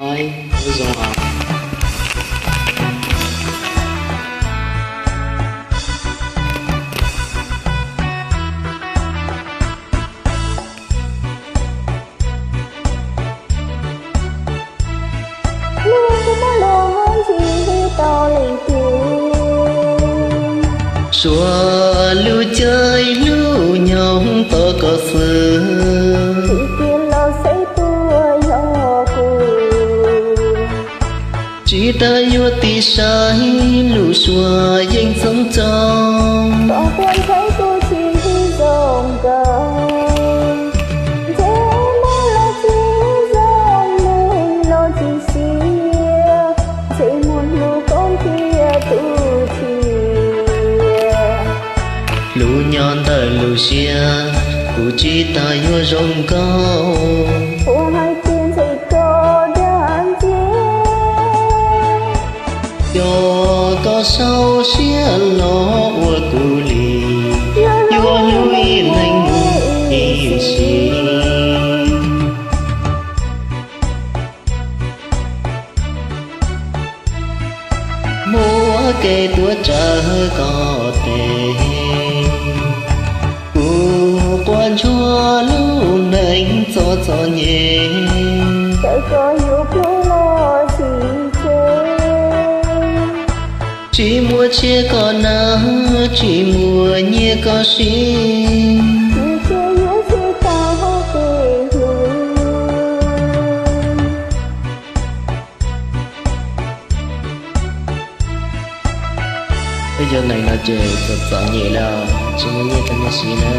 Oi, zoo. Lub ntsej muag los ntsis tau leej twg, suav lub caij lub nyoog tos koj xwb. Tsis tias los xaiv tuaj yog kuv, tsis tas yuav tiv saib lub suab yeej txoov txoo. Koj quaj ntshai kuv tsis zoo nkaus, ntsej muag los tsis zoo, neeg los tsis siab, ntsej muag hlub koob thiab tu siab. Hlub nyob ntawm lub siab, kuv tsis tas yuav zoo nkauj. Puas hais tias ntshe koj dag ntxiag, yog koj sau siab los ua kuv li, yuav hlub ib leeg mus ib sim. Muab kev tuav rawv koj tes, kuv quaj ntsuag lub neej txom txom nyem. Txawm koj yuav pluag los tsis tseg, tsis muaj tsiaj koj na, tsis muaj nyiaj koj siv, tsis yuav tsis tau hauv kev hlub. Peb cov neeg no ces txom txom nyem lawm, tsis muaj nyiaj rau nej siv na.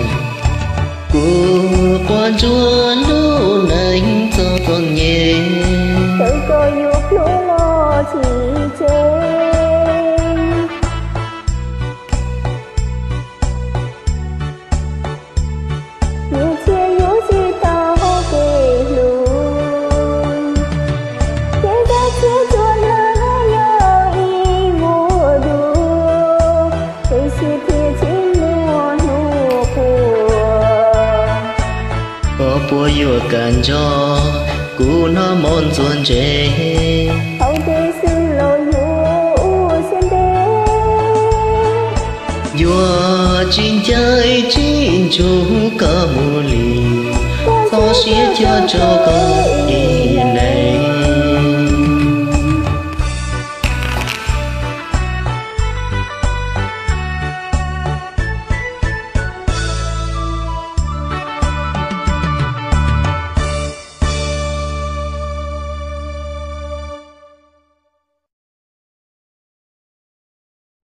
Kuv quaj ntsuag lub neej txom txom nyem, txawm koj yuav pluag los tsis tseg, nyiaj txiag yuav tsis tau hauv kev hlub. Kev zaj txhia txhua hnub yog ib vuag dua, kev sib thiaj tsis muaj hnub qua. Koj puas yuav kam nco kuv hnov mos ntxuav ntsej, hauv kev xwb los yuav ua siab ntev. Yuav tsis ncaim tsis ntsug koj mus li, txoj sia cog rau koj